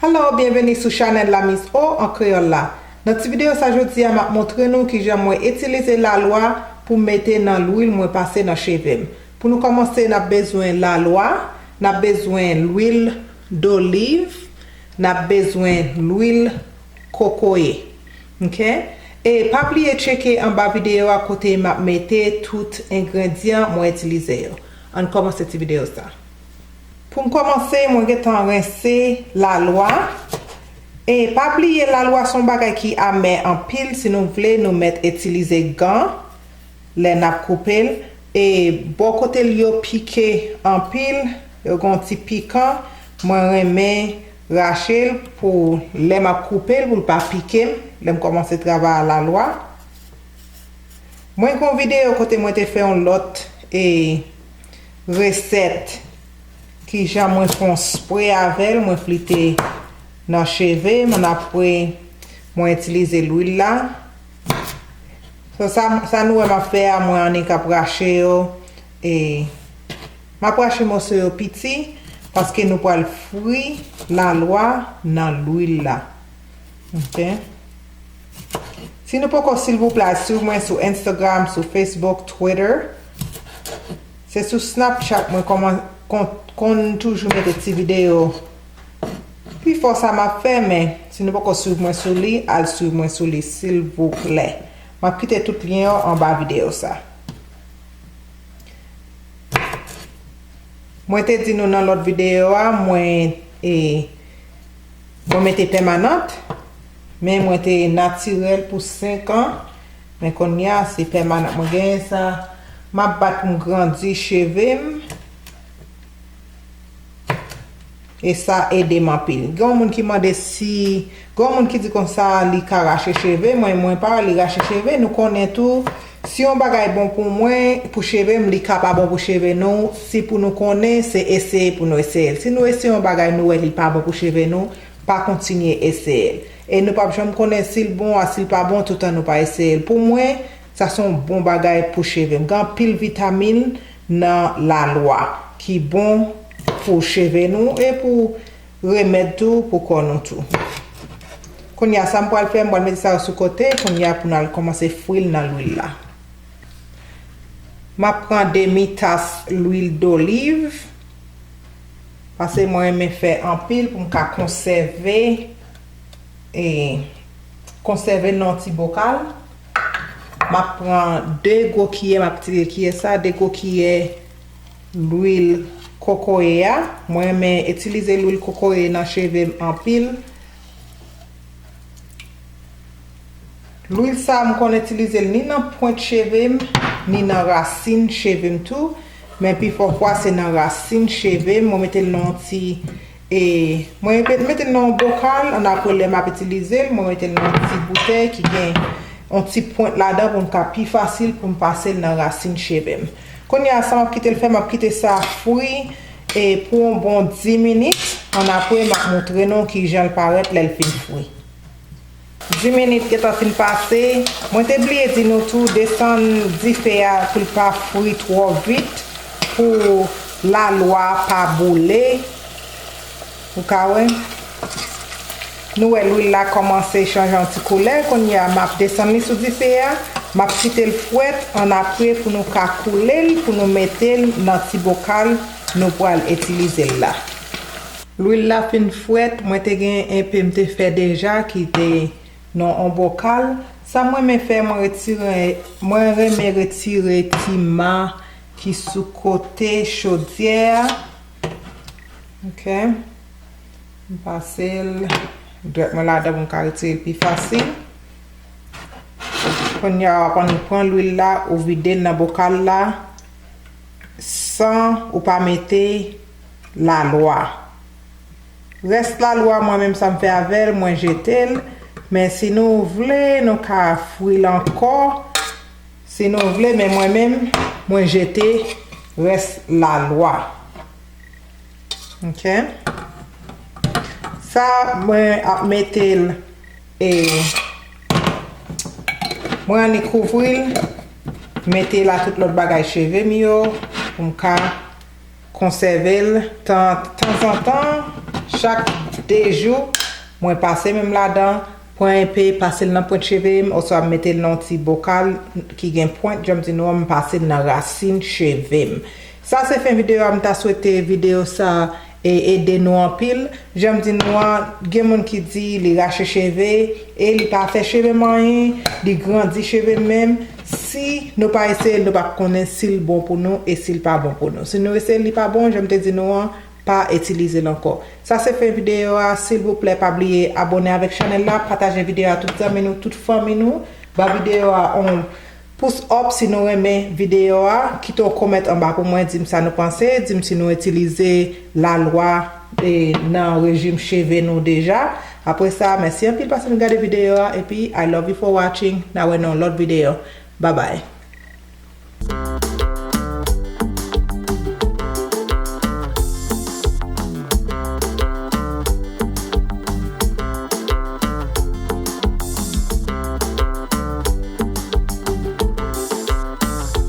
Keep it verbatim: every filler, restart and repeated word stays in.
Hello, byenveni sou chanèl la Miss O an kreyòl la. Nan ti videyo sa jodi a, m ap montre nou kijan mwen itilize lalwa pou m mete nan lwil mwen pase nan cheve m. Pou nou kòmanse, n ap bezwen lalwa, n ap bezwen lwil doliv, n ap bezwen lwil kokoye. Ok? E pa bliye tcheke anba videyo a kote m ap mete tout engredyan mwen itilize yo. Ann kòmanse ti videyo sa. Pou m kòmanse, mwen gentan rense lalwa. E pa bliye, lalwa se yon bagay ki amè anpil. Si nou vle, nou mèt itilize gan lè n ap koupe l. E bò kote l yo pike anpil, yo gen yon ti pikan. Mwen renmen rache l pou lè m ap koupe l, pou l pa pike m lè m kòmanse travay a lalwa. Mwen gen yon videyo kote mwen te fè yon lòt e resèt, kijan mwen fè yon spre avè l, mwen flite nan cheve m, ann apre mwen itilize lwil la. So, sa, sa nou wè m ap fè a, mwen annik ap rache yo, e m ap rache moso yo piti, paske nou pral fri lalwa nan lwil la. Ok. Si nou poko, silvouplè, al swiv mwen sou Instagram, sou Facebook, Twitter. Se sou Snapchat mwen kòman, kon, konn toujou mete ti videyo. Pifò sa m ap fè, men si nou poko swiv mwen sou li, al swiv mwen sou li, silvouplè. M ap kite tout lyen yo anba videyo sa. Mwen te di nou nan lòt videyo a, mwen, e, mwen mete pèmanant, men mwen te natirèl pou senk an, men kounye a se pèmanant mwen genyen sa. M ap bat pou m grandi cheve m. E sa ede m anpil. Gen yon moun ki mande si, gen yon moun ki di konsa li ka rache cheve, mwen, mwen pa wè li rache cheve. Nou konnen tou, si yon bagay bon pou mwen, pou cheve m, li ka pa bon pou cheve nou. Si pou nou konnen, se eseye pou nou eseye l. Si nou eseye yon bagay, nou wè li pa bon pou cheve nou, pa kontinye eseye l. E nou p ap janm konnen si l bon a si l pa bon toutan nou pa eseye l. Pou mwen, sa se yon bon bagay pou cheve m. Gen anpil vitamin nan lalwa ki bon pou cheve nou e pou remèd tou pou kò nou tou. Kounye a, sa m pral fè, m pral mete sa yo sou kote. Kounye a, pou n al kòmanse fri l nan lwil la. M ap pran demi tas lwil doliv, paske mwen renmen fè anpil pou m ka konsève, e, konsève l nan yon ti bokal. M ap pran de gwo kiyè, m ap tire kiyè sa, de gwo kiyè lwil kokoye a. Mwen renmen itilize lwil kokoye nan cheve m anpil. Lwil sa, m konn itilize l ni nan pwent cheve m, ni nan rasin cheve m tou. Men pifò fwa, se nan rasin cheve m. Mwen mete l nan yon ti, e, mwen mete, mete l nan yon bokal, annapre lè m ap itilize l, mwen mete l nan yon ti boutèy ki gen yon ti pwent ladan pou m ka pi fasil pou m pase l nan rasin cheve m. Kounye a, sa m ap kite l fè, m ap kite sa fri, e, pou yon bon dis minit. Annapre, m ap montre nou kijan l parèt lè l fin fri. Dis minit gentan fin pase. Mwen te bliye di nou tou, desann dife a pou l pa fri twò vit, pou lalwa a pa boule. Ou ka wè? Nou wè lwil la kòmanse chanje yon ti koulè. Kounye a, m ap desann li sou dife a. M ap kite l fwèt, annapre pou nou ka koule l, pou nou mete l nan ti bokal nou pral itilize l la. Lwil la fin fwèt, mwen te gen enpe m te fè deja ki te nan yon bokal. Sa mwen renmen fè, mwen retire, mwen renmen retire ti ma ki sou kote chodyè a. Ok. M pase l dwèt mwen ladan pou m ka retire l pi fasil. Kounye a, w ap annik pran lwil la, ou vide l nan bokal la, san ou pa mete lalwa. Rès lalwa, mwen menm, sa m fè avè l, mwen jete l. Men si nou vle, nou ka fri l ankò. Si nou vle, men mwen menm, mwen jete rès lalwa. Ok. Sa, mwen ap mete l, e, mwen annik kouvri l, mete la tout lòt bagay cheve m yo, pou m ka konsève l tan, tanzantan, chak de jou, mwen pase men m ladan, pran enpe, pase l nan pwent cheve m, oswa m mete l nan yon ti bokal ki gen pwent, jan m di nou an, m pase l nan rasin cheve m. Sa se fen videyo a, m ta swete videyo sa e ede nou anpil. Jan m di nou an, gen moun ki di li rache cheve e li pa fè cheve m anyen, li grandi cheve m menm. Si nou pa eseye l, nou p ap konnen si l bon pou nou e si l pa bon pou nou. Si nou eseye l, li pa bon, jan m te di nou an, pa itilize l ankò. Sa se fen videyo a, silvouplè pa bliye abòne avèk chanèl la, pataje videyo a tout zanmi nou, tout fanmi nou, ba videyo a yon pous up si nou renmen videyo a, kite yon kòmant anba pou mwen, di m sa nou panse, di m si nou itilize lalwa e nan rejim cheve nou deja. Apre sa, mèsi anpil paske nou gade videyo a, epi I love you for watching, n a wè nan yon lòt videyo. Babay.